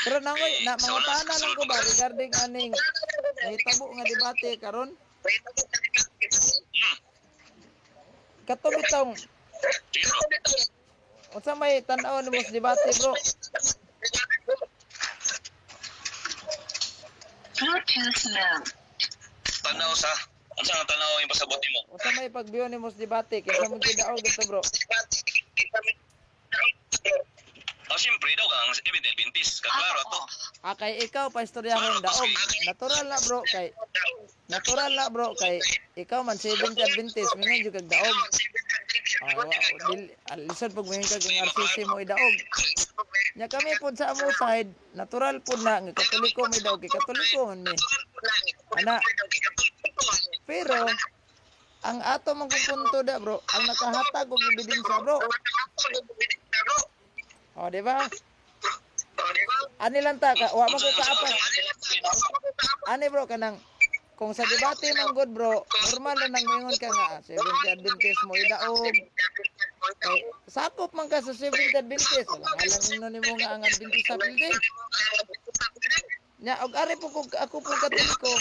Pero nangoy, na Sa wala, mangutana sa lang ko ba regarding aning nahitabo nga debate karon? Kato bitong Sige, bro. Unsa may tan-aw nimo sa debate, bro? Bluetooth mode. Tanaw sa unsa nga tanaw yung pasabot nimo? Unsa may pag-view nimo sa debate kinsa mo gidaog dito, bro? Oh, siyempre daw ang Seventh Adventist, kaklaro to. Ah, kay ikaw pa istoryahon daog. Natural na, bro, kay natural na, bro, kay ikaw man Seventh Adventist, mingon jud kag daog. Ah, lisod pag mingon kag ang RCC mo idaog. Nya kami pod sa amo side, natural pod na nga Katoliko may daog kay Katoliko man mi. Ana. Pero ang ato man kung punto da, bro, ang nakahatag og ebidensya, bro. O, di ba? Ani lang ta ka, wa man ko kaapas. Ani, bro, kanang kung sa debate man good, bro, normal na nang moingon ka nga ah, Seventh Adventist mo idaog. Kay sakop man ka sa Seventh Adventist, wala lang ingnon nimo nga ang Adventista pildi. Nya og ari po ko ako po Katoliko.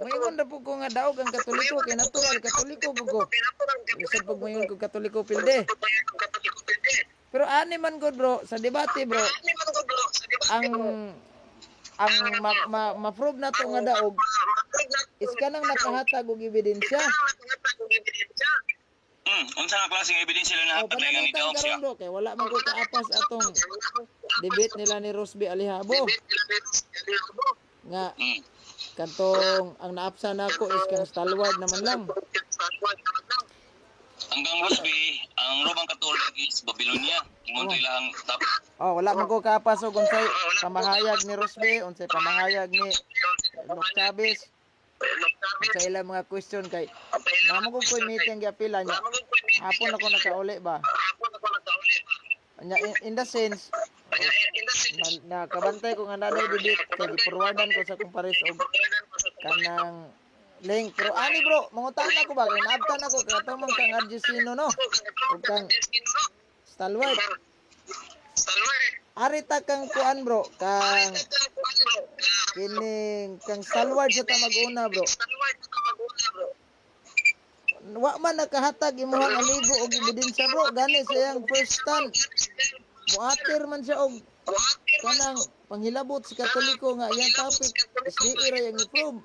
Moingon ra po ko nga daog ang Katoliko kay natural Katoliko po ko. Lisod pag moingon ko Katoliko pildi. Pero ani man good, bro, sa debate, bro, ang ang ma, ma, ma-prove na to nga daog is kanang nakahatag og ebidensya. Unsa nga klaseng ebidensya sila O nahatag na nga ni panangitan daog siya? karon, bro, kay wala man ko kaapas atong debate nila ni Rosby Alihabo nga kantong ang naapsa nako is kang stalwart naman lang. Hanggang Rosby, ang Romang Catholic is Babylonia. Ingon to ilahang top. Oh, wala man ko kaapas og unsay pamahayag ni Rosby, unsay pamahayag ni Luke Chavez, unsay ilang mga question kay namo ko koy meeting giapila niya. Hapon ako nakauli ba. Nya in the sense na, nakabantay ko nga nanay debate kay giforwardan ko sa kumpares og kanang link. Pero ani, bro, mangutana ko ba kay naabtan ako kay katong man kang Argesino no ug kang stalwart. Ari ta kang kuan, bro, kang kining kang stalwart sa tamag-una, bro. Wa man nakahatag imuhang amigo og ebidensya, bro, gani sa iyang first stand muatir man siya og kanang panghilabot sa Katoliko nga iyang topic is di ra yang i-prove.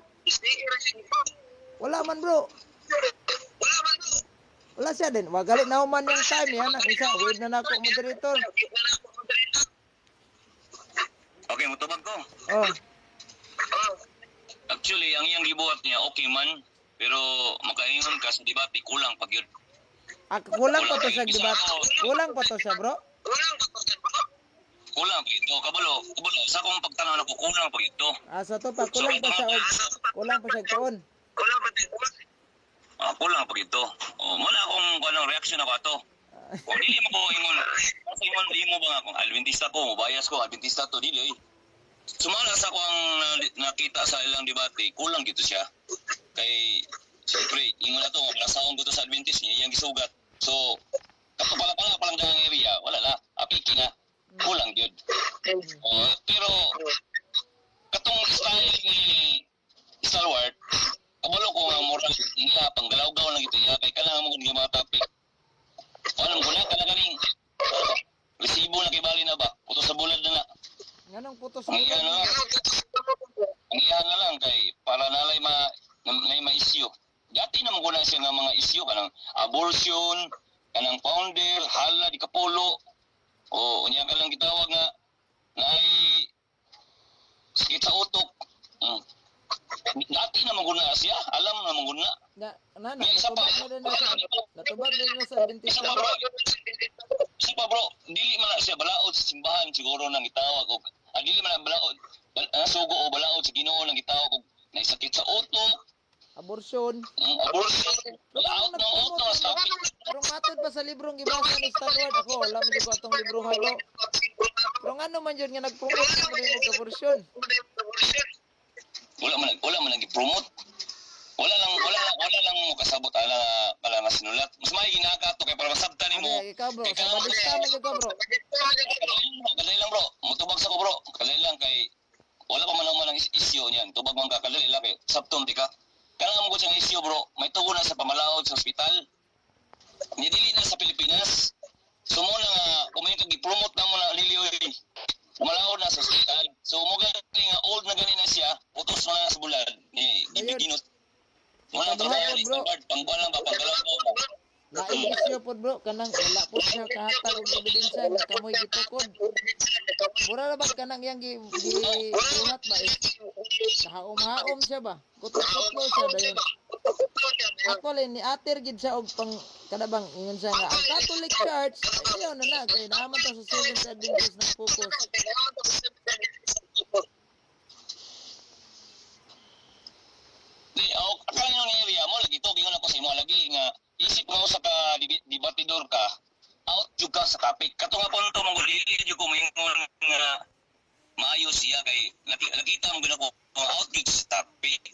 Wala man, bro. Wala siya din. Wa galit na human yung time yan. Ang isa, wait na nako moderator. Okay, mutubag ko. Oh, Actually, ang iyang gibuhat niya okay man, pero makaingon ka sa debate kulang pag yun. Ah, kulang pa to sa debate. Kulang pa to siya, bro. Kulang pag ito. Kabalo, kabalo. Sa akong pagtanaw nako kulang pag ito. Ah, sa to pa kulang pa siya og kulang pa siya og tuon. Ah, kulang pag ito. Oh, muna akong kanang reaction ako ato. Kung dili mo ko ingon, kasi ingon di mo ba nga kung Adventista ko, bias ko, Adventista to dili oy. Sumala sa ako ang nakita sa ilang debate, kulang gito siya. Kay siyempre, ingon na to, nasahon ko to sa Adventist niya, iyang gisugat. So, kato pala pala palang dagang area, wala na, apiki na. Kulang gyud. Oh, pero katong style ni Stalwart, kabalo ko nga moral niya, panggalaw-gaw lang ito niya, kay kailangan mo kung mga topic. Anong guna ka na ganing resibo na kay na ba? Puto sa bulad na na. Nganong putos Ang iyan na lang. Ang iyan na lang kay para nalay ma na, ma issue. Dati naman ko na siya nga mga issue kanang abortion, kanang founder, hala di kapulo. O unya ka lang gitawag nga naay sakit sa utok. Dati naman ko na siya, alam naman ko na. Na na na May isa pa. natubag na din na sa natubag na din na sa Isa Adventista. pa, bro. Isa pa, bro, dili man na siya balaod sa simbahan siguro nang gitawag og ah, dili man na balaod sugo o balaod sa Ginoo nang gitawag og naisakit sa utok, Abortion. Abortion, balaod ng utok sa topic. Pero matod pa sa librong gibasa ni Stalwart ako, wala man jud ko atong libro ha, bro. Pero ngano man jud nga nag-promote man jud og abortion? Wala man gi-promote. Wala lang mo kasabot ala ala nga sinulat. Mas may ginaka to kay para masabtan Ano nimo. ikaw, bro, Kay sa kanang- badista man gyud ka, bro. Kadali lang, bro. Mutubag sa ko, bro. Kadali lang kay wala pa man naman ang isyu niyan. Tubag man ka kadali lang kay sabton di ka. Kanang mo ko siyang isyu, bro. May tugo na sa pamalaod sa ospital. Ni dili na sa Pilipinas. So mo na nga kung may gi-promote na mo na lili oy. Pamalaod na sa ospital. So mo gani nga old na gani na siya, putos na na sa bulad ni Ayun. Gibiginot. Wala Ikaduha trabaho pod, ni bro. Bard, pangkuan lang ba panggalaw ko. Laing isyu pod, bro, kanang wala pod siya kahatag og ebidensya nga kamoy gitukod. Mura ra ba kanang iyang gi gibuhat ba is haom-haom siya ba? Kutlo-kutlo siya dayon. Actually ni ater gid siya og pang kada bang ingon siya nga ang Catholic Church ayaw na na kay naaman ta sa Seventh Adventist ng focus. Di, ako, akala nyo ng area mo, lagi to, gingon ako sa imo, lagi nga, isip mo sa ka, debatidor ka, out jud ka sa topic. Kato nga punto, mong dili jud ko moingon nga maayo siya kay nakita mo gud ako out jud sa topic.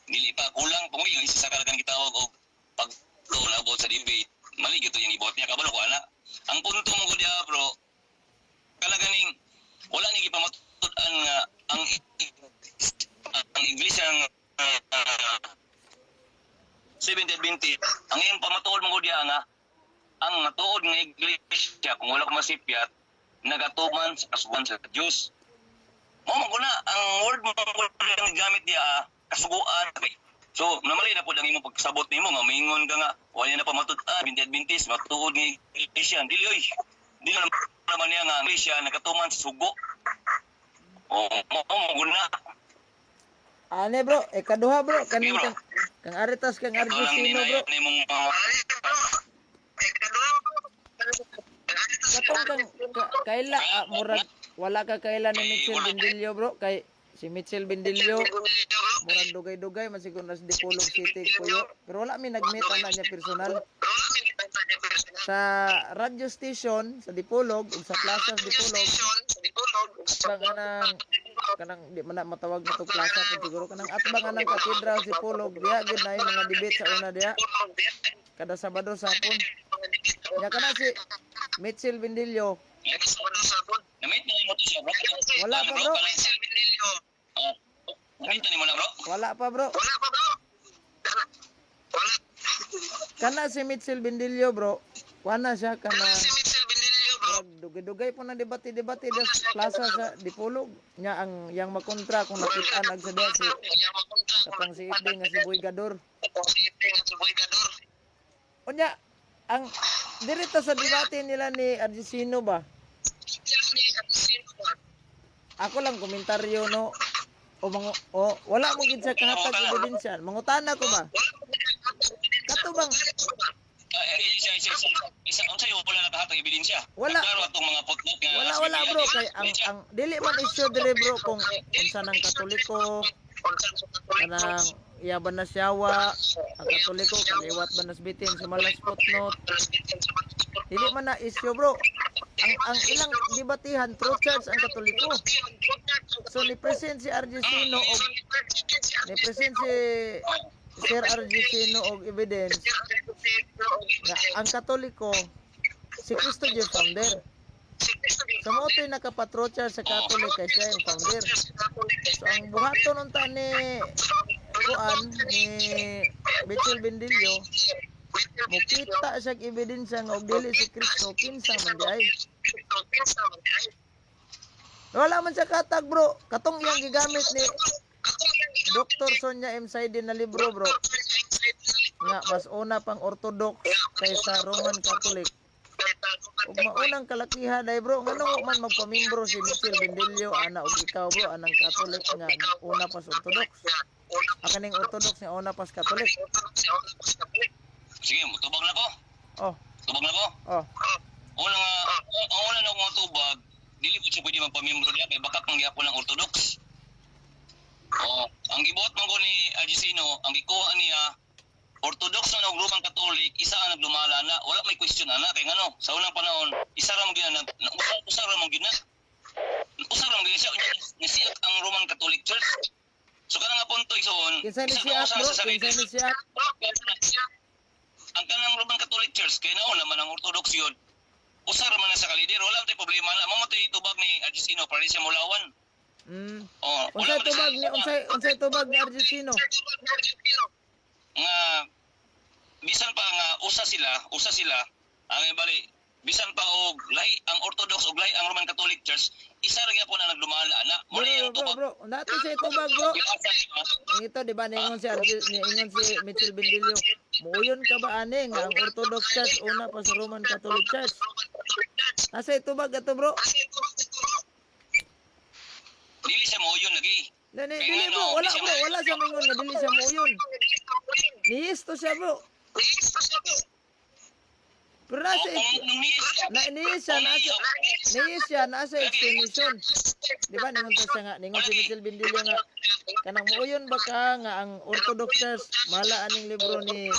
Dili pa kulang pa mo yung isa sa kalagang gitawag og pag about sa debate. Mali gyud to yung ibot niya kabalo ko ana. Ang punto mo gud diha, bro, kalaganing wala ni gipamatud-an nga ang iglesia ng Seventh Adventist, ang iyang pamatuod mo diha nga ang matuod nga iglesia kung wala ko masipyat nagatuman sa kasuguan sa Dios. Mo man guna ang word mo man ang gamit diha ah, kasuguan. Okay. So, namali na po ang imong pagsabot nimo nga mingon ka nga wala na pamatud-an Seventh Adventist matuod nga iglesia dili oy. Dili na naman niya nga ang iglesia nagatuman sa sugo. O mo mo guna. Ane, bro, ikaduha, bro, kaning Sige, bro. kang Aretas kang Ito lang Argentino, bro. ninayot nimong mga Katong kang kaila ah, murag wala ka kaila ni Mitchell Bendillo, bro, kay si Mitchell Bendillo murag dugay-dugay man siguro nas Dipolog City puyo pero wala mi nag-meet ana niya personal sa radio station sa Dipolog ug sa plaza sa Dipolog atbang anang kanang di man na matawag na to plaza pud siguro kanang atbang anang katedral sa Dipolog diha gid na yung mga debate sa una diha kada Sabado sa hapon nya kana si Mitchell Bendillo. Na-meet na nimo to siya, bro. Wala pa, bro. Ah, na-meet na nimo na, bro. Wala pa, bro. Kana si Mitchell Bendillo, bro. Wala siya kana. Murag dugay-dugay po na debate-debate das plaza sa Dipolog. Nya ang yang makontra kung nakitaan ag sa diha si katang si Ibing nga si Boy Gador. Unya ang direta sa debate nila ni Argentino ba? Ako lang komentaryo no o mga o wala mo gid sa kahatag ebidensya. Mangutana ko ba? Kato bang Ah, eh, isa unsa yung wala nakahatag ebidensya? Wala. Klaro atong mga footnote nga Wala wala, bro, kay ang dili man issue dire, bro, kung unsa nang Katoliko kanang iyaban na siyawa ang Katoliko kaliwat ba nas bitin sa malas footnote. Dili man na issue, bro. Ang ilang debatihan true church ang Katoliko. So ni present si Argentino og ni present si Sir Argentino og evidence nga ang Katoliko si Cristo yung founder. Sa mo to'y nakapatro church sa Catholic kay siya yung founder. So ang buhaton unta ni kuan ni Mitchell Bendillo mukita siya og ebidensya nga og dili si Kristo kinsa man di ay. Wala man siya katag, bro. Katong iyang gigamit ni Dr. Sonia M. Saidin na libro, bro, nga mas una pang Orthodox kaysa Roman Catholic. Ug maunang kalakihan day, bro, ngano man magpamimbro si Mitchell Bendillo ana og ikaw, bro, anang Catholic nga una pas Orthodox. Ang kaning Orthodox nga una pas Catholic. Sige, tubag na ko. Oh, Tubag na ko. oh. Una nga, ang una na akong tubag, dili ko siya pwede magpamiyembro niya kay baka pang gyapon ng Orthodox. Oh, ang gibuhat man ko ni Argentino, ang gikuha niya Orthodox na og Roman Catholic, isa ang nagdumala na, wala may question ana kay ngano sa unang panahon, isa ra man gyud na, usa ra man gyud na. Usa ra man gyud siya nisiyak ang Roman Catholic Church. So kana nga punto igsoon, Kinsa ni bisan siya, pa usa bro? sa sarili. Kinsa ni siya? Ang kanang Roman Catholic Church kay nauna man ang Orthodox yun. Usa ra man na sa kalider, wala man tay problema na. Mao man tay tubag ni Argentino para siya mulawan. Oh, wala Unsay man tubag siya- ni unsay tubag ni Argentino? Nga bisan pa nga usa sila ang bali bisan pa og lahi ang Orthodox og lahi ang Roman Catholic Church, isa ra gyapon ang nagdumala ana mo Bro, na yung bro, tubag. bro. Nato siya tubag, bro. Giasa siya. Ang ito, di ba, niingon si Mitchell Bendillo, "Muuyon ka ba ani nga ang Orthodox Church una pa sa Roman Catholic Church?" Nasa itubag ato, bro. Dili siya mo yun lagi. Dili, dili, bro, wala, bro, wala siya mingon nga dili siya muuyon. Niisto siya, bro. Pero nasa O, kung nung niis na niis siya, nasa niis siya, nasa explanation. Di ba ningon to siya nga, ningon si Mitchell Bendillo nga kanang muuyon ba ka nga ang Orthodox Church mala aning libro ni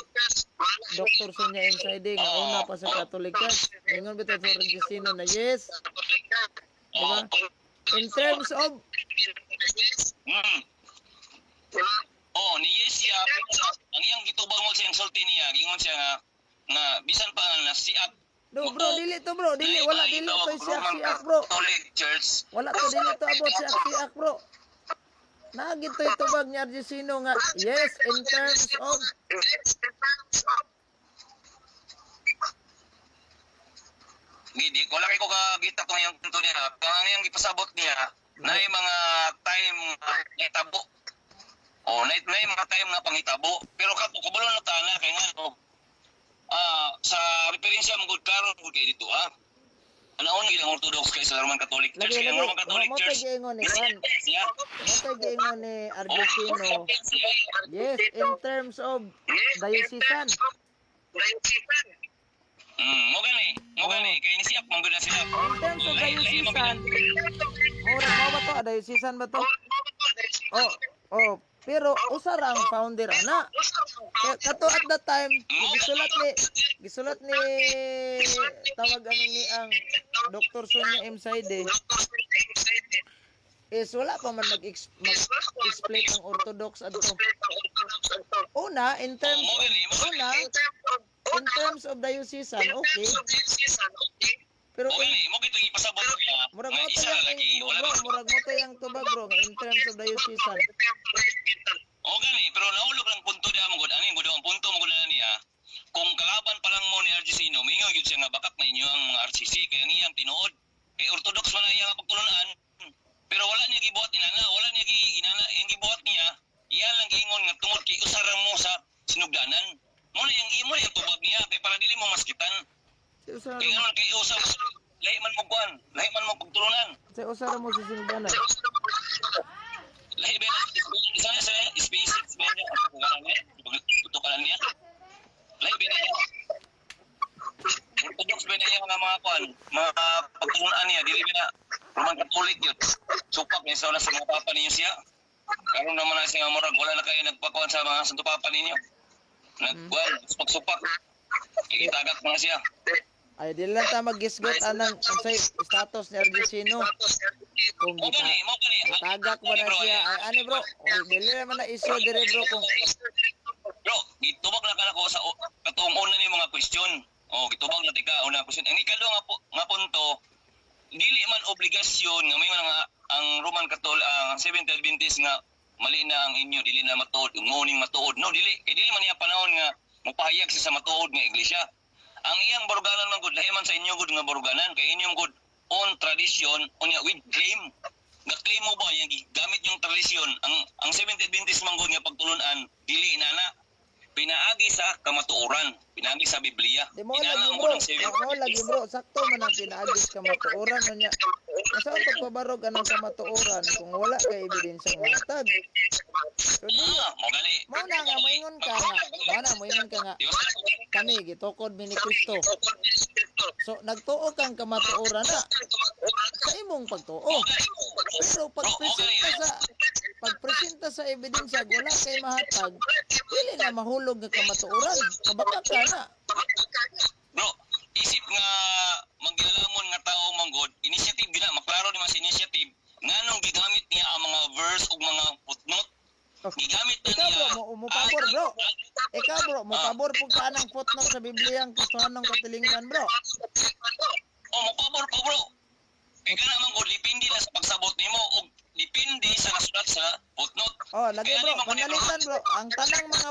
Dr. Sonia M. Saide nga una pa sa Catholic Church. Ningon bitaw sa Registino na yes, di ba? In terms of Oh, ni yes siya, pero ang iyang gitubag mo siyang sulti niya, gingon siya nga nga bisan pa nga na siak No, bro, dili to, bro, dili, wala, dili to siak siak, bro. Catholic Church. Wala to, dili to abot siak siak, bro. Naagit to itubag ni Argentino nga yes in terms of Di wala kay ko kagita tong iyang punto niya. Kung ang iyang gipasabot niya, na mga time nga nahitabo. O, na mga time nga panghitabo. Pero kabalo na ta na kay nga no, sa referensya mo gud klaro gud kay dito ah. Anaon gid ang Orthodox kay sa Roman Catholic Church. Lagi Kay ang lagi Roman Catholic mo Church. tay giingon ni Juan. Siya. Mo tay giingon ni Argentino. Yes, in terms of diocesan. Mo gani, mo gani kay ni siya man gud na sila. In terms of Lahi- lahi man diocesan, gid. murag mo ba to? Diocesan ba to? Oh, pero usa ra ang founder ana. Kato at that time, gisulat ni tawag ani ni ang Dr. Sonia M. Saide is wala pa man mag-split ang Orthodox adto. Una, in Oh, terms mo gani, mo gani. una, in terms of diocesan, okay. Pero Mo in, gani, mo gito ipasabot niya. murag Nga mo to isa ra yung lagi, wala bro, ba? murag mo to yung tubag, bro, nga in terms of diocesan. O gani, pero nahulog lang punto niya mo gud. Ani gud ang punto mo gud na niya. Kung kalaban pa lang mo ni RGC no, mingon gyud siya nga bakak na inyo ang mga RCC kay ang iyang tinuod. Kay Orthodox man ang iyang pagtulunan. Pero wala niya gibuhat inana, wala niya gi inana, iyang gibuhat niya, iya lang giingon nga tungod kay usaran mo sa sinugdanan. Mo na yung imo na yung tubag niya kay para dili mo maskitan. Si usa Kay nganon kay usa lahi man mo kuan, lahi man mo pagtulunan. Si usa ra mo sa sinugdanan. Lahi ba isa sa SpaceX ba niya? Tutukalan niya. Lahi ba niya? Orthodox ba niya mga kuan, mga pagtulunan niya dili ba na Roman Catholic yun. Supak niya sa una sa mga papa ninyo siya. Karon naman na siya nga murag wala na kayo nagpakuan sa mga Santo Papa ninyo. Nagkuan, supak-supak. Ikitagak na siya. Ay, dili lang ta mag-gisgot anang unsay status ni Argentino. Kung Mo gita gani, mo gani. tagak ba na siya? Ay, ani, bro, oy, dili naman na issue dire, bro, kung Bro, gitubag na ka nako sa katong una ni mga question. Oh, gitubag na tika una question. Ang ikalo nga po, nga punto, dili man obligasyon nga may mga ang Roman Catholic, ang Seventh Adventist nga mali na ang inyo, dili na matuod, nguning matuod. No, dili kay dili man niya panahon nga mopahayag siya sa matuod nga iglesia. Ang iyang baruganan man gud lahi man sa inyo gud nga baruganan kay inyong gud on tradition unya with claim. Ga-claim mo ba yung gamit yung tradisyon ang Seventh Adventist man gud nga pagtulunan dili inana pinaagi sa kamatuoran, pinaagi sa Biblia. Di mo Inana lagi, ang bro. unang Seventh Mo lagi, bro, sakto man ang pinaagi sa kamatuoran unya. Asa ang pagpabarog anang kamatuoran kung wala kay ebidensya matag? So dili Ah, mo gani. mao na nga moingon ka nga, mao na moingon ka nga Di ba? kami gitukod mi ni Kristo. So nagtuo kang kamatuoran na sa imong pagtuo. Pero pagpresenta sa ebidensya wala kay mahatag, dili na mahulog nga kamatuoran. Kabaka ka na. Bro, isip nga maglalamon nga tao manggod, initiative gina, maklaro ni mas initiative nganong gigamit niya ang mga verse ug mga footnote. Oh. Gigamit na Ikaw niya. bro, mo pabor bro. Ikaw bro, mo pabor pug ka ng footnote sa Biblia ang Kristohanong katilingban bro. O mopabor ko bro. Kay kana man ko depende na sa pagsabot nimo og depende sa nasulat sa footnote. Oh, lagi Kaya bro, di man ko ni, bro. panalitan bro, ang tanang mga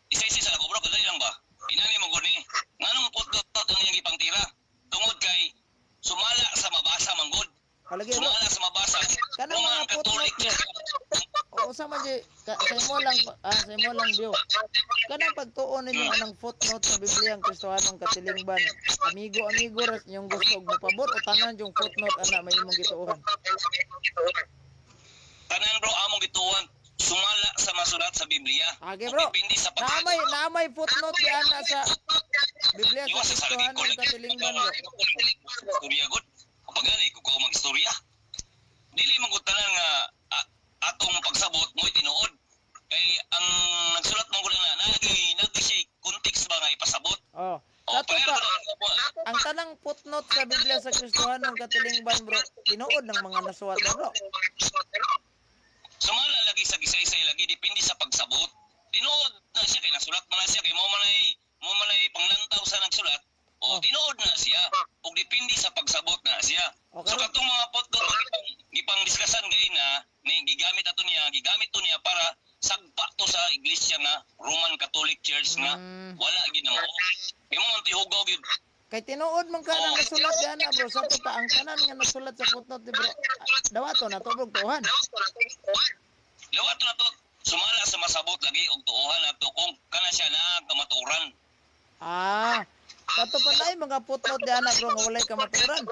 Isa-isa sa ako bro, kadali lang ba? Inani mo gud ni. Nganong footnote ang iyang gipangtira? Tungod kay sumala sa mabasa man gud. Oh, lagi bro. Sumala sa mabasa. Kanang Roman mga Catholic footnote bro. O usa man di ka, sa imo lang sa imo lang view. Kanang pagtuon ninyo anang footnote sa Biblia ang Kristohanong katilingban. Amigo amigo ras inyong gusto og mopabor o tanan yung footnote ana may imong gituohan. Tanan bro among gituan sumala sa masulat sa Biblia. Age Ug bro. Depende sa pag Naamay footnote di ana sa Biblia sa Iwas sa sarili ko Kristohanong lang. katilingban bro. Istorya gud. Kapag ko ko mag-istorya. Dili man gud tanan nga atong pagsabot mo'y tinuod. Kay ang nagsulat man gud na nagi nagi siya context ba nga ipasabot. Oh. O Sa pareho pa, na ang tanang footnote sa Biblia sa Kristohanong katilingban bro, tinuod ng mga nasuwat na bro. Sumala lagi sa gisaysay lagi depende sa pagsabot. Tinuod na siya kay nasulat man na siya kay mo man ay panglantaw sa nagsulat. O Oh. tinuod na siya. Ug depende sa pagsabot na siya. O, So karon- katong mga footnote gipang diskasan gay na ni gigamit ato niya, gigamit to niya para sagpa to sa iglesia nga Roman Catholic Church nga wala gid na mo. Imo man tihugaw gyud. Kay tinuod man ka nang nasulat di ana bro, sa pa ang tanan nga nasulat sa footnote di bro. Dawato na to bro tuohan. Lawat na to sumala sa masabot lagi og tuohan ato kung kana siya na kamatuoran. Ah, kato pa na mga footnote di ana bro nga walay kamatuoran.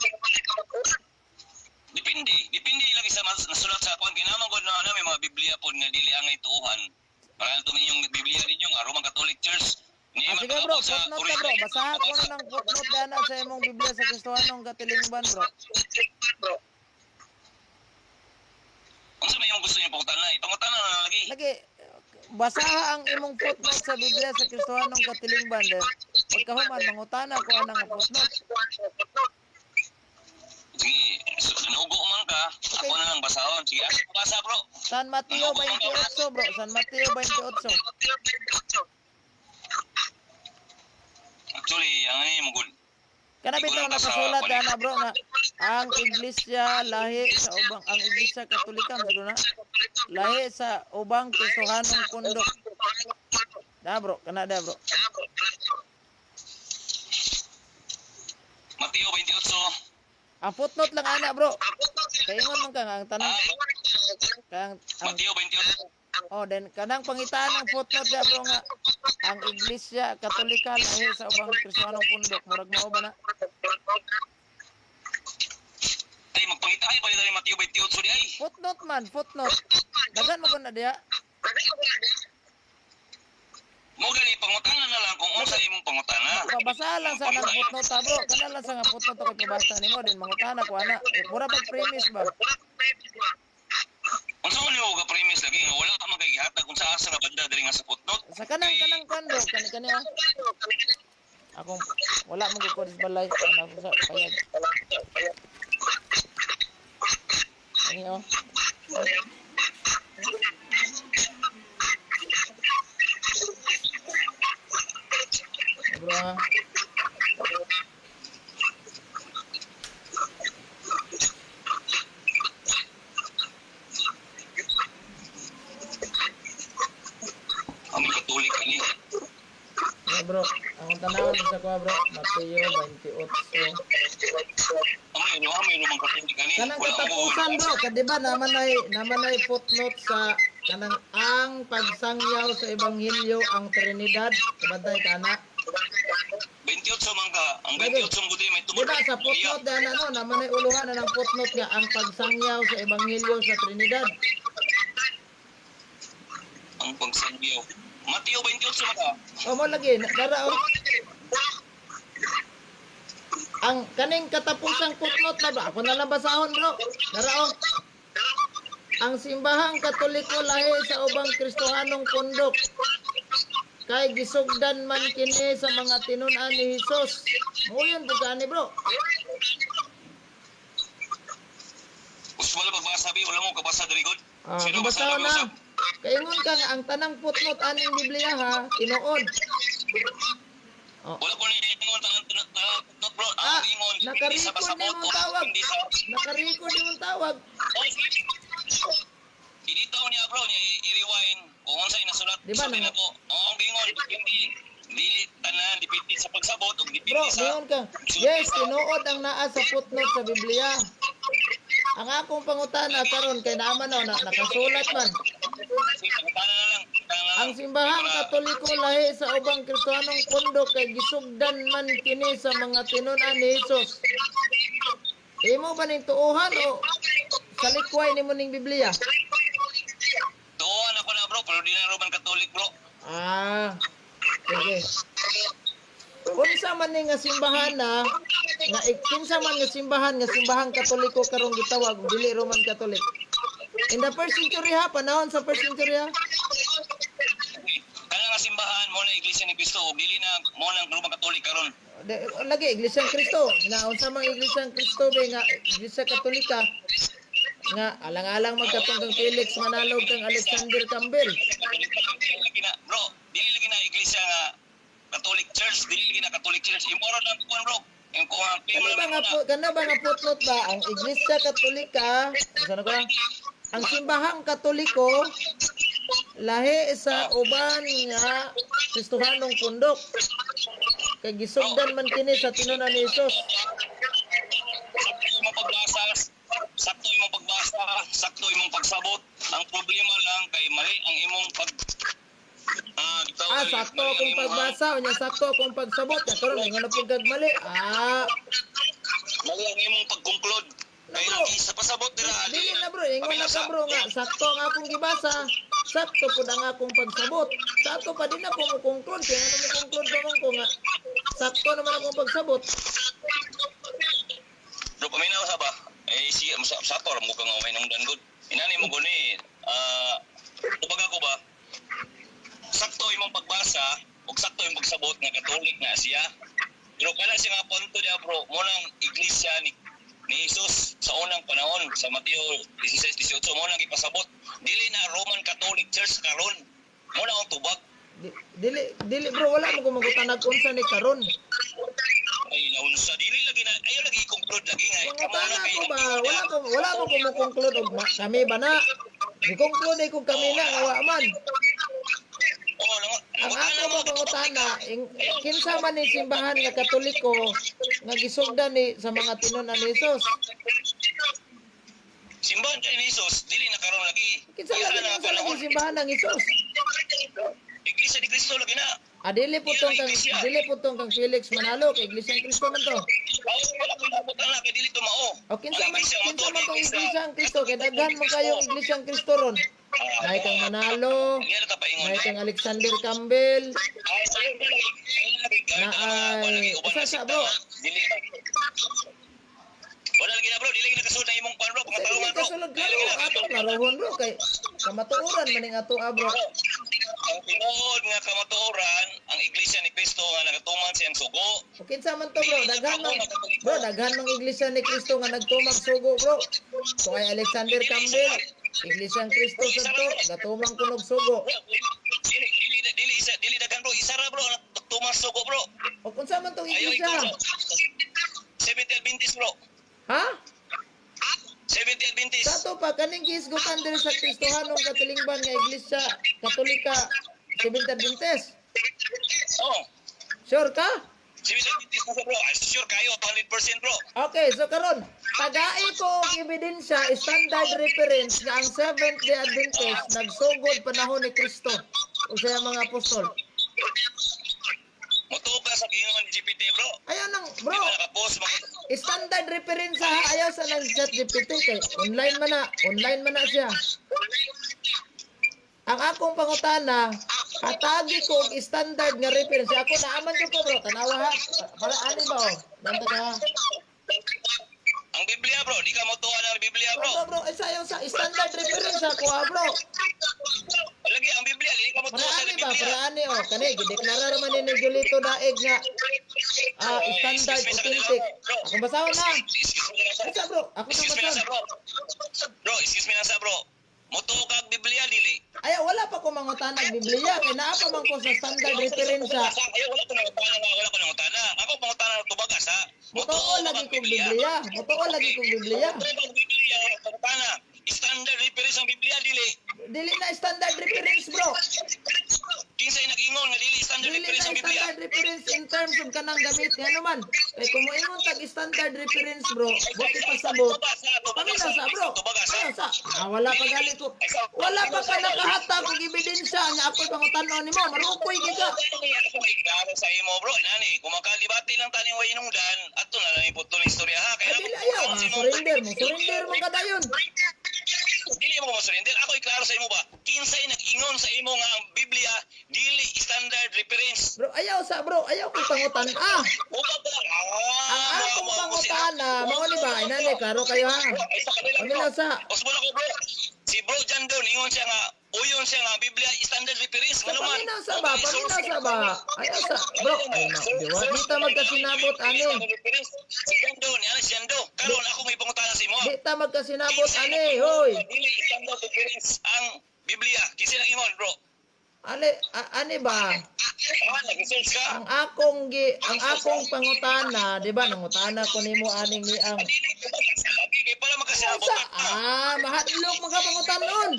Depende, depende lagi sa nasulat sa kuan kinamang gud na may mga Biblia pod nga dili angay tuohan. Para to inyong Biblia ninyo nga Roman Catholic Church. Ni Ah, sige bro, footnote na bro. Basaha ko na ng footnote di ana sa imong Biblia sa Kristohanong katilingban bro. Unsa may imong gusto niyo pangutana? Ipangutana na lagi. Lagi basaha ang imong footnote sa Biblia sa Kristohanong katilingban then pagkahuman mangutana ko ana nga footnote. Sige, so, nugo man ka, ako na lang basahon. Sige, ako basa bro. San Mateo 28 bro, San Mateo 28. Actually, ang ano mo good. Kana bitaw nakasulat ana bro nga ang iglesia lahi sa ubang ang iglesia Katolika siguro na lahi sa ubang Kristohanong pundok. Da bro, kana da bro. Mateo 28. Ang footnote lang ana bro. Kaingon man ka nga ang tanang Ah, kang ang Mateo 28. oh then kanang pangitaan ang footnote da bro nga ang iglesia Katolika lahi sa ubang Kristohanong pundok murag mao ba na? Ay, magpangita ay bali ni Mateo 28 di ay. Footnote man, footnote. Daghan man gud na diha. Mo gani pangutana na lang kung unsa imong pangutana. Pabasa lang sa nang footnote ta, bro. Kana lang sa nga footnote ako ipabasa nimo din mangutana ko ana. Eh, mura bag premise ba? Unsa man yung ga premise lagi nga wala ka magay-gihatag kung sa asa nga banda diri nga sa footnote. Sa kanang kanang kan bro, kani kani ah. Akong wala mo gud ko sa balay ana ko sa payag. Ani oh. Bro ah. Ang Katolik ani. Ano, bro, akong tanawon sa kuha bro, Mateo 28. Amay Roman Catholic ani. Kanang Wala mo katapusan bro, ka di ba naman ay footnote sa kanang ang pagsangyaw sa ebanghelyo ang Trinidad, kabantay ka na. 28 man ka. Ang Lagi. 28 gud may Di tungod. ba sa footnote na ano, naman ay uluhan na ng footnote nga ang pagsangyaw sa ebanghelyo sa Trinidad. Ang pagsangyaw. Mateo 28 man ka. O mo lagi, dara o. Ang kaning katapusang footnote na ba? Ako na lang basahon bro. Dara o. Ang simbahang Katoliko lahi sa ubang Kristohanong pundok. Kay gisugdan man kini sa mga tinun-an ni Hesus. Muyon pud ani bro. Usual magbasa bi wala mo kabasa diri gud. Ah, Sino kabasa basa na. usab? Kaingon ka nga ang tanang footnote aning Biblia ha, tinuod. Oh. Wala ko ni ingon tanang tanang footnote, bro. Ah, Ang ingon hindi sa naka-record pasabot nimong o tawag. hindi sa Naka-record nimong tawag. Oh, Initaw niya, bro, niya i-rewind kung unsay nasulat. Di ba, Sulti na ko. Ang akong giingon, hindi dili tanan dipindi sa pagsabot ug dipindi Bro, sa ningon ka. Yes, tinuod ang naa sa footnote sa Biblia. Ang akong pangutana karon kay naa man na, nakasulat man. Sige, pangutana na lang. Pangutana na lang. Ang simbahang Katoliko lahi sa ubang Kristohanong pondo kay gisugdan man kini sa mga tinun-an ni Jesus. Imo ba ning tuohan o salikway nimo ning Biblia? Tuohan ako na, bro, pero di na Roman Catholic, bro. Ah, sige. Unsa man ni nga simbahan na nga kinsa man nga simbahan nga simbahang Katoliko karong gitawag ug dili Roman Catholic? In the first century ha, panahon sa first century ha. Kana nga simbahan mo na Iglesia ni Cristo ug dili na mo nang Roman Catholic karon. Lagi Iglesia ng Kristo na unsa mang Iglesia ng Kristo be nga Iglesia Katolika nga alang-alang magkatong kang Felix Manalog kang Alexander Campbell. Dili lagi na, bro, dili lagi na Iglesia nga Catholic Church, dili lagi na Catholic Church. Imoro lang kuan, bro. Yung kuan, Kana ba nga kana ba nga footnote ba ang Iglesia Katolika? Unsa na ko? Ang simbahang Katoliko lahi sa uban nga Kristohanong pundok. Kay gisugdan man kini sa tinunan ni Jesus. Sakto imong pagbasa, sakto imong pagbasa, sakto imong pagsabot. Ang problema lang kay mali ang imong pag Ah, sakto mali ang akong imong- pagbasa, unya sakto akong pagsabot. Ya karon ingon na pud kag mali. Ah, Mali ang imong pag-conclude. Na, Kay bro. sa pasabot dira. Dili na, bro, ingon na ka, bro, nga sakto ang akong gibasa, sakto pud ang akong pagsabot. Sakto pa din ako mo conclude, kaya ano mo conclude pa man ko nga sakto naman akong pagsabot. Bro, paminaw sa ba? Eh, sige, sa to, mo kang umay ng danggod. Inani mo guni, tubag ako ba? Sakto imong pagbasa, ug sakto imong pagsabot nga Katolik na siya. Pero kana siya nga punto niya, bro, mo nang iglesia ni Jesus sa unang panahon sa Mateo 16:18 mo nang ipasabot dili na Roman Catholic Church karon mo na ang tubag. Dili dili, bro, wala mo kumagutanag unsa ni karon. Ay naunsa dili lagi na ayo lagi i-conclude lagi nga Pangutana ko ba, wala ko kumukonclude og kami ba na. Gi-conclude ko kami na nga wa man. Oh, Ang ako ba pangutana, kinsa man ni simbahan nga Katoliko nga gisugdan ni sa mga tinunan ni Jesus? Simbahan kay ni Jesus dili na karon lagi. Kinsa lagi unsa lagi simbahan ng Jesus? Iglesia ni Cristo lagi na. Ah, dili po tong kang Felix Manalo kay Iglesia ng Cristo man to. Ay, wala ko nabot na kay dili tumao. O kinsa man tong Iglesia ng Cristo kay daghan man kayo Iglesia ng Cristo ron. Naay kang Manalo, Yan ta paingon. naay kang Alexander Campbell, Ay, ayaw na lagi. Ayaw na lagi. na ay usa sa, bro. Dili na. Wala lagi na, bro, dili lagi nakasulod na imong kuan, bro, Sa mga dili tarungan, bro. kasulod Dili klaro lagi na. ato narohon, bro, kay kamatuoran maning ato ah, bro. Ang tinuod nga kamatuoran, ang Iglesia ni Cristo nga nagatuman siyang sugo. O kinsa man to, bro, daghan man bro, daghan mang Iglesia ni Cristo nga nagtumang sugo, bro. So kay Alexander Campbell, Iglesia ng Cristo sad to, gatumang kunog sugo. Bro, dili dili dili isa dili daghan, bro, isa ra, bro, nagtuman sugo, bro. O kinsa man tong Ayo iglesia? ikaw. Seventh Adventist, bro. Ha? Seventh Adventist. Sa ato pa kaning gihisgutan diri sa Kristohanong katilingban nga Iglesia Katolika Seventh Adventist. Oh, Sure ka? Seventh Adventist na siya, bro. Ay, sure kayo, 200%, bro. Okay, so karon tagai ko og ebidensya standard reference nga ang Seventh Day Adventist nagsugod panahon ni Kristo ug sa iyang mga apostol. Mutuo ka sa giingon ni GPT, bro. Ayaw nang bro, Di ba nakapost mga standard reference ha, ayaw sa nang chat GPT kay online man na siya. Ang akong pangutana, hatagi ko og standard nga reference. Ako naaman ko bro, tanawa ha. Para ani ba oh? Danta ka. Ha? Ang Biblia, bro, di ka motuo ng Biblia, bro. Bro, bro, ay sayaw sa standard reference ako ha, bro. Lagi ang Biblia, di ka motuo Para sa ani ba? Biblia. Para ani oh. Kani gideklarar man ni Julito Daeg nga standard authentic. Akong basahon na. Excuse me lang sa Asa, bro? Ako nang Excuse me lang basahon. sa bro. Bro, excuse me lang sa bro. Motuo ka og Biblia dili. Ayaw mangutana og Biblia kay naa pa man ko sa standard reference sa Ayaw, wala ko nangutana nga, wala ko nangutana. Ako pangutana ng tubaga sa Motoo lagi kong Biblia. Motoo lagi kong Biblia. Motoo ang Biblia, pangutana. Standard reference ang Biblia dili. Dili na standard reference, bro. Kinsay nag-ingon nga dili standard Dili reference na ang Biblia. standard reference in terms of kanang gamit ano man. Kay kung moingon tag standard reference, bro, buti pasabot. Paminaw sa, bro. Ayaw sa. Ah, wala pa gali ko. Wala pa ka nakahatag og ebidensya nga ako'y pangutan-on nimo. Marukoy gyud ka. Klaro sa imo, bro. Nani, kung makalibati lang taning way inungdan, ato na lang iputol ang istorya ha. Ay, dili ayaw. Ah, surrender mo. Surrender mo kadayon. Dili mo mo surrender. Ako iklaro sa imo ba? Kinsay nag-ingon sa imo nga ang Biblia dili standard reference. Bro, ayaw sa, bro. Ayaw ko pangutan. Ah, Upa ba? ang akong pangutana, mao ni ba? Inani, klaro kayo ha. Ay, sa kanila, bro. Paminaw sa. Usbon ako, bro. Si bro Jandon, ingon siya nga, uyon siya nga, Biblia standard reference. Sa Ngano man? paminaw sa ba? Paminaw sa ba? Ayaw sa. Bro, ay no. Di wa di ta magkasinabot ani. Standard reference. Si Jando, ni si Jando. Karon ako may pangutana sa imo. Di ta magkasinabot ani, hoy. Dili standard reference ang Biblia. Kinsa nang ingon, bro? Ale, ani ba? Ah, nag-research ka? Ang akong pangutana, di ba? Nangutana ko nimo aning ni ang Dili kay para makasinabot Sa, ka. ah, mahadlok mga pangutanon.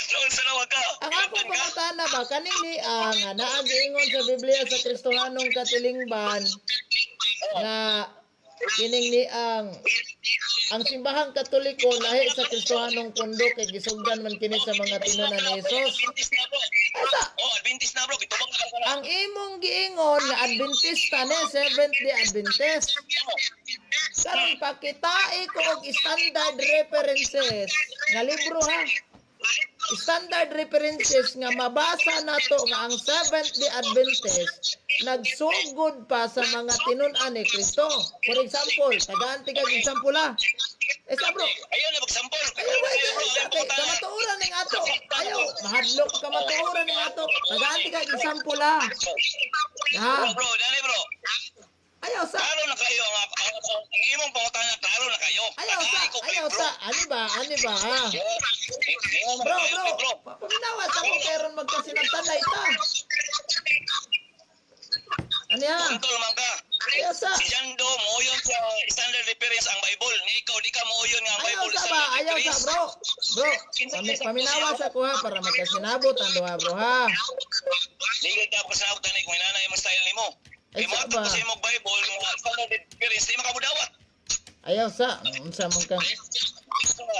Noon sa nawag ka. Ang akong pangutana ba kaning ni ang nga naa giingon sa Biblia sa Kristohanong katilingban nga kining ni ang simbahang Katoliko lahi sa Kristohanong pundo kay gisugdan man kini sa mga tinunan ni Jesus. Adventist na, bro. Asa Oh, Adventist na, bro. Gitubag na ka. ang imong giingon nga Adventista ni Seventh Day Adventist. Karon pakitai ko og standard references nga libro ha. Standard references nga mabasa nato nga ang Seventh Day Adventist nagsugod pa sa mga tinun-an ni Kristo. For example, tagaan tigag example ha. Eh sa bro, Ayaw na magsampol. ayaw ba Ayaw, bro. isa Ayaw, kay pangutana. kamatuoran ning ato. Ayaw, mahadlok kamatuoran ning ato. Tagaan tigag example ha. Ha. Bro, bro, dali, bro. Ayaw sa Klaro na kayo ang imong pangutana, klaro na kayo. Ayaw sa, Tagay ko kay ayaw bro. sa, ani ba, ani ba, ha? Ingon Bro, kayo kay bro, paminawa sa mo meron magkasinagtanay ta. Ano ya? Buntol man ka. Ayaw sa, Si Jando, mooyon sa standard reference ang Bible. Ni ikaw, di ka mooyon nga ang ayaw Bible sa ba, standard ayaw sa reference. bro. Bro, paminawa sa kuha para magkasinabot ang duha, bro, ha? Dili ka pa sa tanay kung inana imong style nimo. Ay, Kay sa mo ba? sa imong Bible nga standard reference di makabudawat. Ayaw sa, unsa man ka.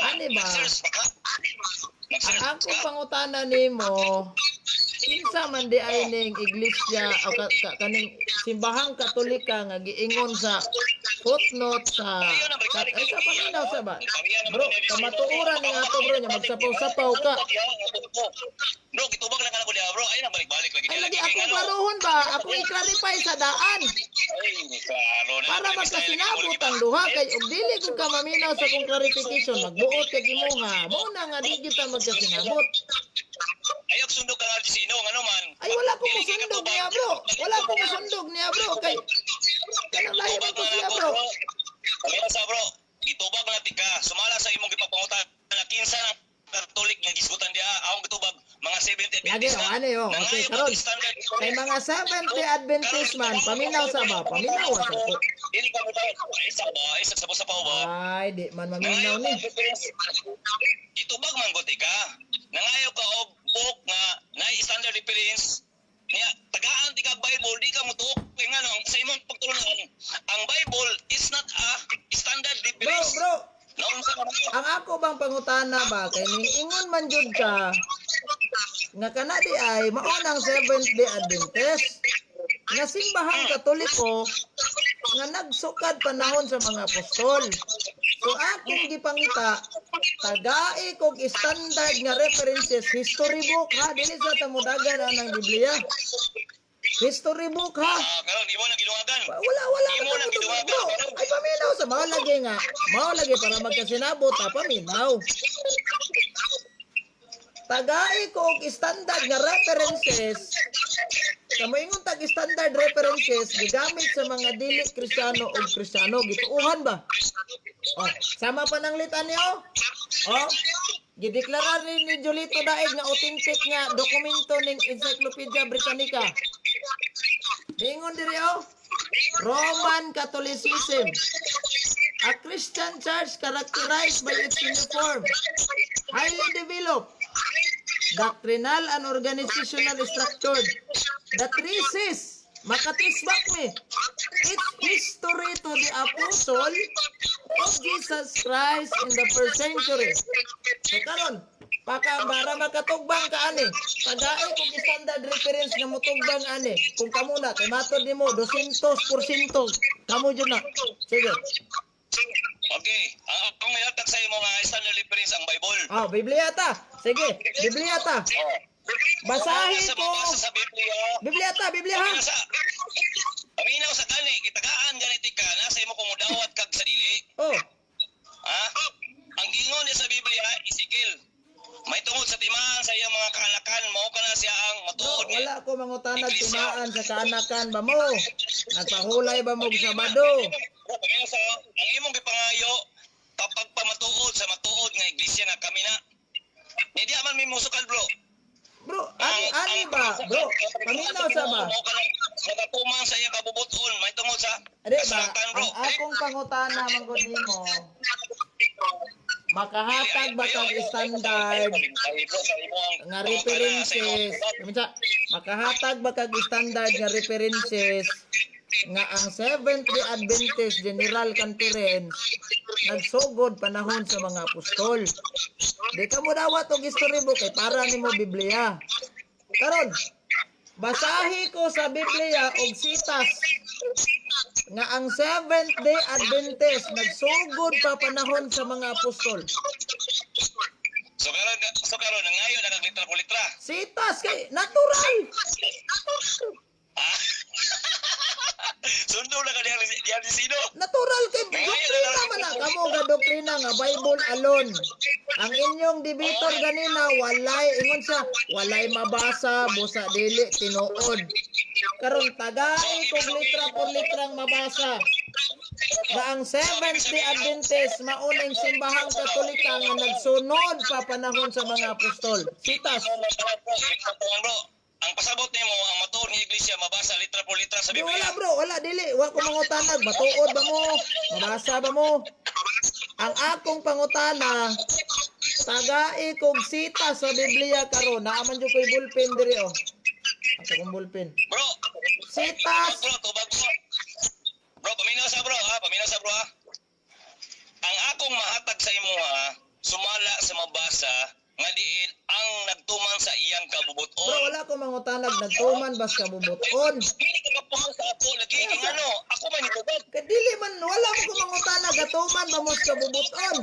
Ani ba? Nag-search pa ka? Ang Nag-search akong ka? pangutana nimo, kinsa man di ay ning iglesia o kaning simbahang Katolika nga giingon sa footnote sa ay sa paminaw sa ba? Bro, kamatuoran ning ato, bro, nya magsapaw-sapaw ka. Bro, gitubag lang ka na ko diha, bro. Ay na balik-balik lagi. Ay lagi akong klarohon ba? Ako i-clarify sa daan Ay, klaro na. para magkasinabot ang duha kay og dili ko ka maminaw sa akong clarification, magbuot kag imuha. Mao na nga di kita magkasinabot. Ayok sundog ka nga sino ngano man. Ay wala ko Dili kay musundog katubag. niya, bro. Wala ko musundog niya, bro, kay kanang lahi man ko Tubag siya, na bro. Kaya sa bro, gitubag na tika. Sumala sa imong gipapangutan na kinsa ng Katolik nga gisgutan diha akong gitubag mga 70 Lagi, Adventist oh, na. ano yun? Okay, Nangayo karon. pa standard. Kay mga Seventh Day Adventist man, paminaw sa ba? Paminaw sa ko. Dili ka mo tayo. Ay sa ba? Ay sa sa pa ba? Ay, di man maminaw ni. Gitubag man gud ka. Nangayo ka og book nga na standard reference niya tagaan ti kag Bible di ka motuok kay ngano sa imong pagtulunan ang Bible is not a standard Bro, reference. bro, Naunsa ka man? ang ako bang pangutana ba kay ning ingon man jud ka nga kana di ay mao nang Seventh Day Adventist nga simbahang Katoliko nga nagsukad panahon sa mga apostol. So akong gipangita tagai kog standard nga references, history book ha, dili sa tamudagan anang Biblia. History book ha. Ah, karon imo nang gilungagan. Wala wala Imo ka nang tumutubig, gilungagan. bro. Ay paminaw sa mao lagi nga. Mao lagi para magkasinabot ha, paminaw. Tagai ko og standard nga references. Sa moingon tag standard references gigamit sa mga dili Kristiyano og Kristiyano gituohan ba? Oh, sama pa ng litanya oh. Oh. Gideklarar ni Julito Daig nga authentic nga dokumento ning Encyclopedia Britannica. Ningon diri oh. Roman Catholicism, a Christian church characterized by its uniform, highly developed doctrinal and organizational structure that traces, makatrace back me, its history to the apostle of Jesus Christ in the first century. So karon, paka para makatugbang ka ani, tagay kung standard reference nga motugbang ani, kung kamo na kay matod nimo 200% kamo jud na. Sige. Okay, ang akong ihatag sa imo nga standard reference ang Bible. Ah, Biblia ta. Sige, Biblia ta. Oh. Basahin Sa ko. mabasa sa Biblia. Biblia ta, Biblia ha. Paminaw sa Paminaw sa gani, gitagaan ganiti ka na sa imo kung mudawat kag sa dili. Oh, Ha? Ang gingon niya sa Biblia, Ezekiel. May tungod sa timaan sa iyang mga kaanakan, mao kana siya ang matuod bro, wala ko mangutanag timaan sa kaanakan ba mo? Nagpahulay ba mo sa Sabado? Paminaw sa ang imong gipangayo pagpamatuod sa matuod nga iglesia nga kami na. Hindi man may musukal, bro. Bro, ani ani ba? Bro, paminaw sa ba? Mao kana nagatuman sa iyang kabubuton, may tungod sa Ade ba, kasulatan, bro. ang akong pangutana man gud nimo, makahatag ba kag standard nga references? Minsa, makahatag ba kag standard nga references nga ang Seventh Day Adventist General Conference nagsugod panahon sa mga apostol? Di ka mo dawat og history book kay para nimo Biblia. Karon, basahi ko sa Biblia og sitas nga ang Seventh Day Adventist nagsugod pa panahon sa mga apostol. So karon nangayo na kag litra por litra. Sitas kay natural. Ah. Sundo na ka diha diha ni sino. Natural kay doktrina man na kamo ga doktrina nga Bible alone. Ang inyong debater ganina walay ingon siya, walay mabasa busa dili tinuod. Karon tagai kog litra por litrang mabasa na ang Seventh Day Adventist mauning simbahang Katolika nga nagsunod pa panahon sa mga apostol. Sitas. Bro, ang pasabot nimo ang matuod nga iglesia mabasa litra por litra sa Di Biblia. wala, bro, wala dili, wa ko mangutanag, matuod ba mo? Mabasa ba mo? Ang akong pangutana, tagai kog sita sa Biblia karon, naa man jud ko'y bullpen diri oh. Ang akong bullpen. Bro, Sitas. bro, tubag bro. Bro, paminaw sa bro ha, paminaw sa bro ha. Ang akong mahatag sa imo ha, sumala sa mabasa nga diin ang nagtuman sa iyang kabubuton. Bro, wala ko mangutanag nagtuman bas kabubuton. Dili ka mapuhang sa ako lagi kay ano, ako man itubag. Kay dili man wala mo ko mangutanag gatuman ba mo sa kabubuton.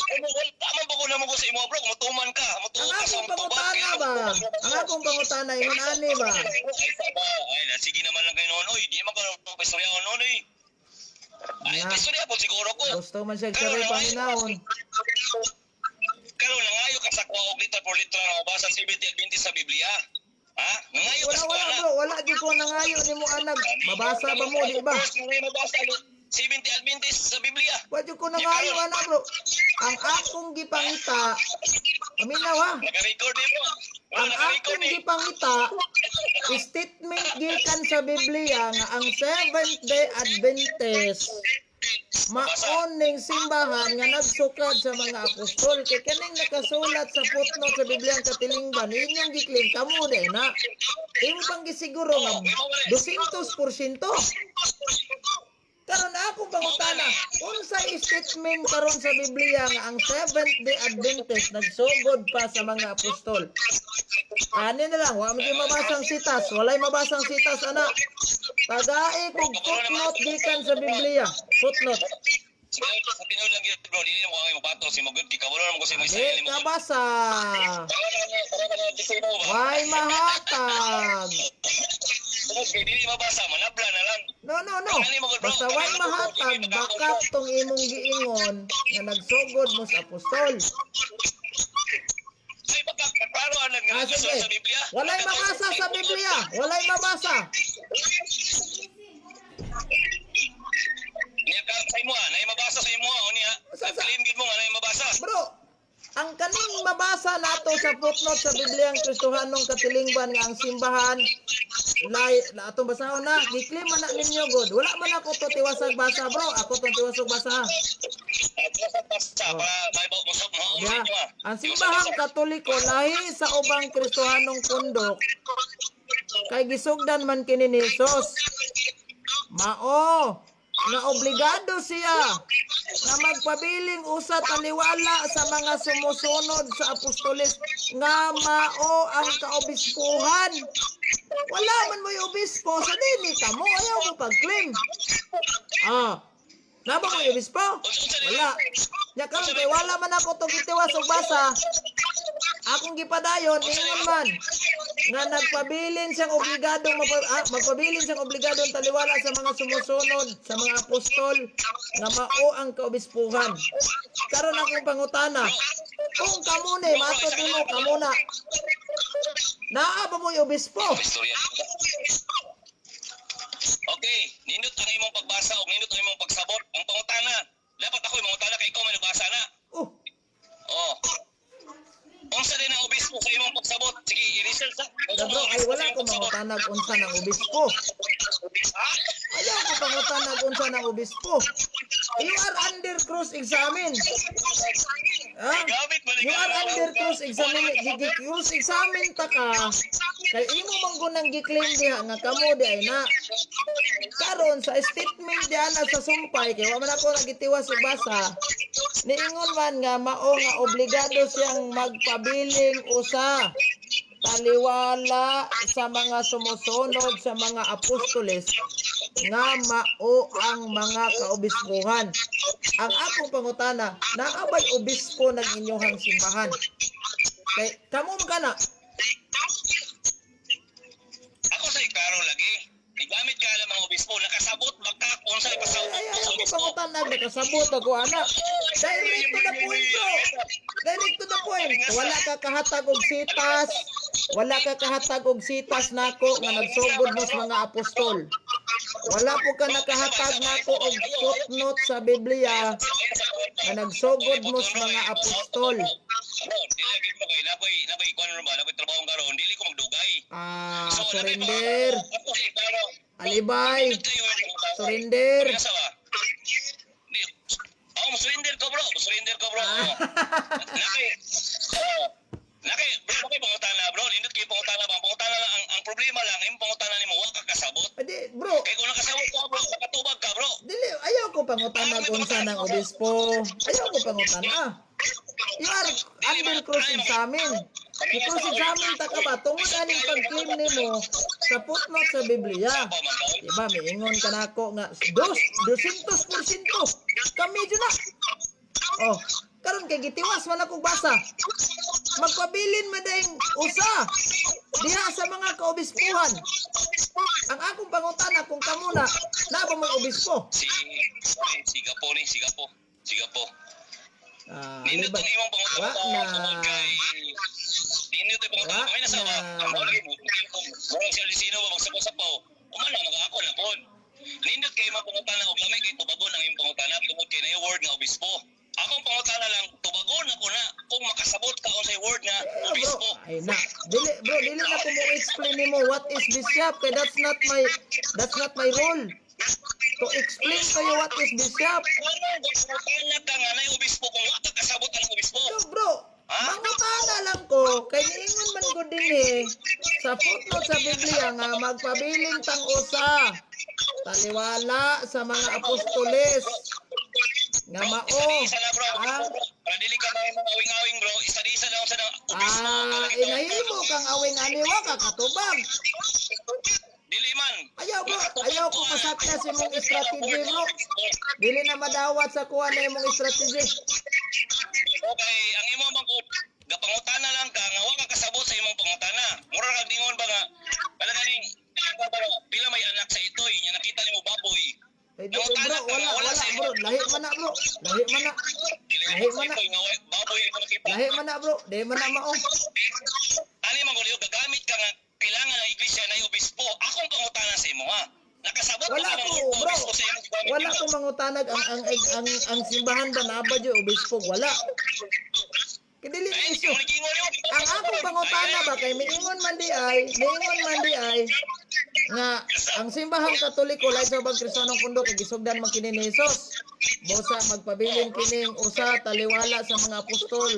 Ano, wala man ba ko namo ko sa imo bro, mutuman ka, mutuo Ang ka sa akong tubag. pangutana ba? Ang akong pangutana ingon ani ba? Ay, ay, sige naman lang kayo noon, oy. Di man ko nang paistorya noon, oy. Ay, Na. paistorya po siguro ko. Gusto man siya sari paminahon. Karon nangayo ka sa kuha og litra por litra nga mabasa 70 Adventist sa Biblia. Ha? Nangayo ka Wala sa wala kuha na. bro, wala gyud ko nangayo nimo anag. Mabasa ba mo di ba? First nga mabasa 70 Adventist sa Biblia. Wa jud ko nangayo ana bro. Ang akong gipangita, paminaw ha. Naka-record din mo. Ang Naka-record akong eh. gipangita, statement gikan sa Biblia nga ang Seventh Day Adventist maoning simbahan nga nagsukad sa mga apostol kay kaning nakasulat sa footnote sa Biblia ang katilingban inyong giklaim kamo day na imo pang gisiguro nga 200%. Karon akong pangutana, unsay statement karon sa Biblia nga ang Seventh Day Adventist nagsugod pa sa mga apostol? Ani na lang, wa mo gyud mabasang sitas, walay mabasang sitas ana. Tagai kog footnote gikan sa Biblia. Footnote. Siguro sa tinuod lang gyud bro, dili mo kay mobatol si mo good kay kabalo naman ko sa imo Di Israel mo. ka basa. Tara na. Way mahatag. Kay dili mabasa, manabla na lang. No, no, no. Basta way mahatag, backup tong imong giingon nga nagsugod mo sa apostol. Ay baka klaro ang Ah, nagsulat sige. sa Biblia. Walay mabasa sa Biblia. Walay mabasa. Niya ka sa imo ah, nay mabasa sa imo ah, unya. Sa- Claim gid mo nga nay mabasa. Bro, Ang kaning mabasa nato sa footnote sa Bibliang Kristohanong Katilingban nga ang simbahan lay na atong basahon na, gi-claim man na ninyo god. Wala man ako to tiwasag basa, bro. Ako tong tiwasog basa, ha. Basta para may mo mo Yeah. Ang simbahang Katoliko lahi sa ubang Kristohanong pundok kay gisugdan man kini ni Jesus. Mao nga obligado siya nga magpabiling usa taliwala sa mga sumusunod sa apostoles nga mao ang kaobispuhan. Wala man mo'y obispo sa dili ka mo, ayaw mo pag-claim. Ah, naa ba mo'y obispo? Wala. Nya karon kay wala man ako tong gitiwas og basa. Akong gipadayon, ingon man nga nagpabilin siyang obligadong taliwala sa mga sumusunod sa mga apostol nga mao ang kaobispuhan. Karon akong pangutana, kung kamo ni matod nimo kamo na, naa ba mo'y obispo? Istorya. Okay, nindot ang imong pagbasa o nindot ang imong pagsabot. Ang pangutana, dapat ako mangutana kay ikaw may nagbasa na. Oh, Oh. Unsa din ang obispo sa imong pagsabot? Sige, i-research sa. Da bro, ay wala ko mangutanag unsa ng obispo. Ha? Ayaw ko pangutanag unsa ng obispo. You are under cross examine. Ha? Gamit man You are under cross examine. Cross examine ta ka. Kay imo man gunang gi-claim diha nga kamo di ay na. Karon sa statement diha na sa sumpay kay wa man ako nagitiwas og basa. Niingon man nga mao nga obligado siyang magpabiling usa taliwala sa mga sumusunod sa mga apostoles nga mao ang mga kaobispuhan. Ang akong pangutana, naa bay obispo ng inyong simbahan? Kay kamo man kana? Ako sa klaro lagi. Igamit ka lang mga obispo, nakasabot ba ka kung unsa ipasabot Ay, sa ay, ako obispo? pangutanag, nakasabot ako ana. Direct to the point, bro. Direct to the point. Wala ka kahatag og sitas. Wala ka kahatag og sitas nako nga nagsugod mo sa mga apostol. Wala po ka nakahatag nako og footnote sa Biblia nga nagsugod mo sa mga apostol. Bro, dili lagi mo kay nakoy kuan ba, nakoy trabaho karon, dili ko magdugay. Ah, So, nakoy surrender. Ako sa klaro. Alibay. Nindot kayo yung pangutana. Surrender. Asa ba? Di, ako mo surrender ko, bro. Surrender ko, bro. Ah. Naki, oh, naki, bro, naki pangutana, bro. Nindot kayo pangutana ba? Ang pangutana lang, ang problema lang, yung pangutana nimo wa ka kasabot. Adi, bro, Kay kung nakasabot ka, bro, nakatubag ka, bro. dili, ayaw ko pangutanag unsa ng obispo. Ayaw ko pangutana. You are under cross examine. I-cross examine ta ka ba tungod aning pag-claim nimo sa footnote sa Biblia. Sapa man daw. Diba, miingon ka nako nga 200% kami dyan na. Oh, karon kay gitiwas man ako basa. Magpabilin man dayng usa diha sa mga kaobispuhan. Ang akong pangutana kung kamo na, naa ba mo'y obispo? Si, si Gapo ni, si Gapo. Si Gapo. Ah, Nindot alibay. ang imong Wa pangutana na. tungod kay nindot ang pangutana Wa kay nasa ba? na. Ang lagi mo. Murag si Alisino ba magsapaw-sapaw. Umana mga ako na pod. Nindot kay imong pangutana og lamay kay tubagon ang imong pangutana tungod kay naay word nga obispo. Akong pangutana lang tubagon ako na kung makasabot ka unsay word nga Eh, bro, obispo. ay na. Dili bro, dili na ko mo explain nimo what is bishop kay that's not my role. To explain to you what is bishop. Ano, pangutana ka nga naay obispo kung wa ka kasabot ang obispo. So bro, mangutana lang ko kay niingon man ko dinhi sa footnote sa Biblia nga magpabiling tang usa taliwala sa mga apostoles nga mao Isa na, bro. ah, Para dili ka mga awing-awing, bro. Isa-isa lang sa obispo. ah, inahimo kang awing aniwa ka katubag. Dili man. Ayaw bro, ayaw ko pasakya sa imong strategy, bro. Dili na madawat sa kuha na imong strategy. Okay, ang imo man ko gapangutana lang ka nga wa ka kasabot sa imong pangutana. Mura kag dingon ba nga wala ganing pila may anak sa itoy nya nakita nimo baboy. Eh, di, bro, wala, wala, bro. Lahi man na, bro. Lahi man na. Dili Lahi sa man na. itoy nga baboy imo nakita. Lahi man na, bro. Di man na mao. Ani man gud gagamit ka nga kailangan ang iglesia na obispo. Akong pangutana sa imo ha. Nakasabot Wala ka ng ko, bro. obispo sa imong gigamit Wala nimo? ko mangutanag ang simbahan ba naa ba jud obispo? Wala. Kay dili na Ay, issue. mo giingon nimo. Ang akong pangutana ba kay miingon man di ay nga ang simbahang Katoliko lahi sa ubang Kristiyanong pundo kay gisugdan man kini ni Jesus. Busa magpabilin kining usa taliwala sa mga apostol.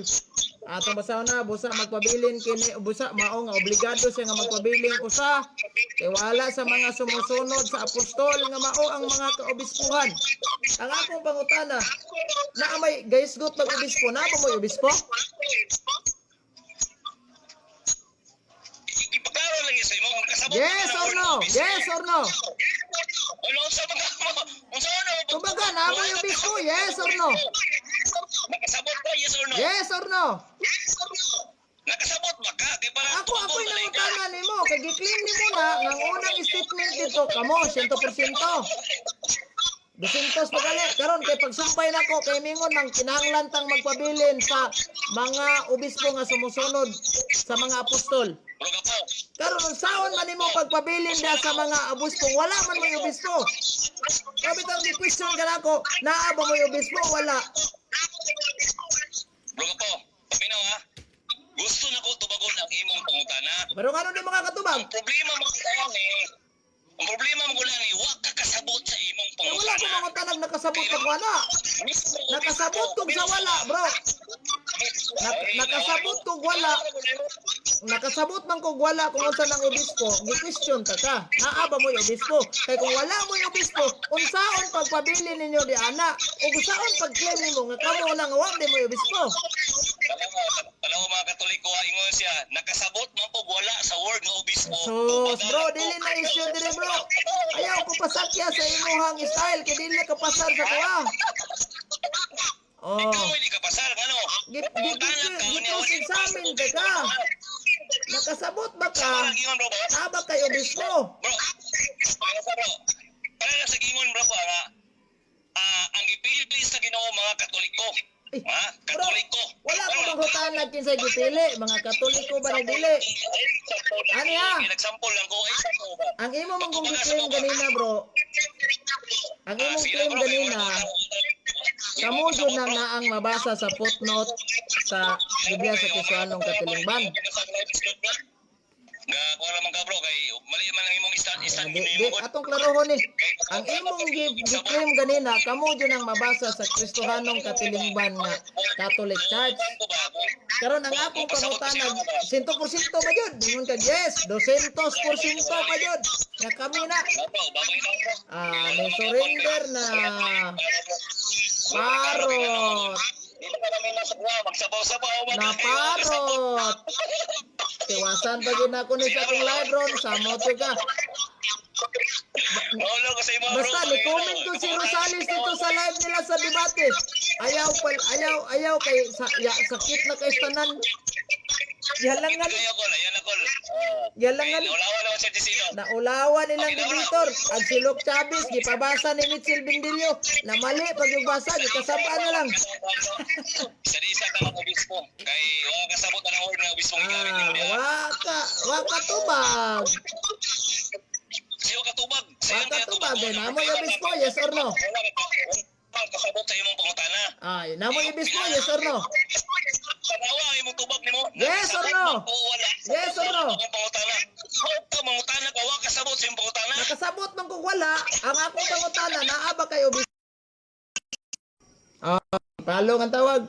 Atong basahon na, busa magpabilin kini, busa mao nga obligado siya nga magpabiling usa tiwala sa mga sumusunod sa apostol nga mao ang mga kaobispuhan. Ang akong pangutana, naa may gaisgot pag obispo, naa ba mo'y obispo? Ipaklaro lang sa imo kung kasabot Yes ka or ng no? word obispo. Yes or no? Wala, unsa man ka mo? Unsa na? Kumbaga, naa mo'y obispo, yes or no? Nakasabot ka, yes or no? Yes or no? Nakasabot ba ka? Kay para Ako, ako'y nangutana nimo kay gi-claim nimo na nga ang unang statement dito kamo 100%. 200 pa gali. Karon kay pagsumpay nako kay mingon mang kinahanglan tang magpabilin sa mga obispo nga sumusunod sa mga apostol. Bro ka po. Karon unsaon man nimo pagpabilin da sa mga obispo? Wala man mo'y obispo. Grabe tang gi-question ka nako, naa ba mo'y obispo? Wala. Bro ka po. Paminaw ha. Gusto na ko tubagon ang imong pangutana. Pero ngano di makakatubag? Ang problema mo lang eh, wa ka kasabot sa imong Eh, wala ko pangutana. mga tanag nakasabot pa ko ana. Nakasabot kog sa wala, bro. Nakasabot kog wala. Nakasabot man kog wala kung unsa nang obispo, gi-question ta ka. Naa ba mo'y obispo? Kay kung wala mo'y obispo, unsaon pagpabili ninyo di ana? Ug unsaon pag-claim nimo nga kamo na nga wa di mo'y obispo? Palaw mga Katoliko ha, ingon siya, nakasabot man kog wala sa word nga obispo. Sus, bro, dili na issue diri, bro. Ayaw ko pasakya sa imuhang style kay dili ka pasar sa kuha. Oh. Ikaw hindi ka pasar, ano? Gi gi gi gi examine ka ka. Nakasabot ba ka? Parang ingon bro ba? Naa ba kay obispo? Bro, para sa bro. Para lang sa gingon bro ba nga ang gipili sa Ginoo mga Katoliko. Eh, Ha? bro, Katoliko. wala ko manghutanag kinsay gipili, mga Katoliko ba nagdili? Ano ya? Nagsample lang ko ay sa ko ba? Ang imo man kong gi-claim ganina, bro. Ang Ah, imong sige claim bro, kay ganina, wala ko- kamo jud nang naang mabasa sa footnote sa Biblia sa Kristiyanong Katilingban. Nga kuha naman ka bro kay mali man ang imong stand stand Di, di, atong klarohon ni. Ang imong gi-claim ganina, kamo jud nang mabasa sa Kristohanong Katilingban nga Catholic Church. Karon ang akong pangutanag, 100% ba jud? Ingon ka, yes, 200% pa jud. Nga kami na ni surrender na parot. Na parot. Tiwasan pa gyud nako ni sa akong live ron, samot jud ka. Basta ni comment ko si Rosales dito sa live nila sa debate. Ayaw pa ayaw ayaw kay sa, ya, sakit na kay tanan. Yalangan, yalangan. Naulawan nilang debater. Ang si Luke Chavez gipabasa ni Mitchell Bindilio na mali pag yung basa gikasabaan na lang. Sa isa ka mga obispo kay wa kasabot na ng word nga obispo gigamit nimo diha. Waka tubag. Siyo katubag. Waka tubag. Eh, namoy obispo, yes or no? Wala kasabot sa imong pangutana. Ay, namoy obispo, yes or no? Tanawa ang imong tubag nimo. Yes or no? O wala. Yes or no? Ang pangutana. Ka mangutana ka wa kasabot sa imong pangutana. Nakasabot man kung wala, ang akong pangutana, naa ba kay obispo? Ah, palong ang tawag.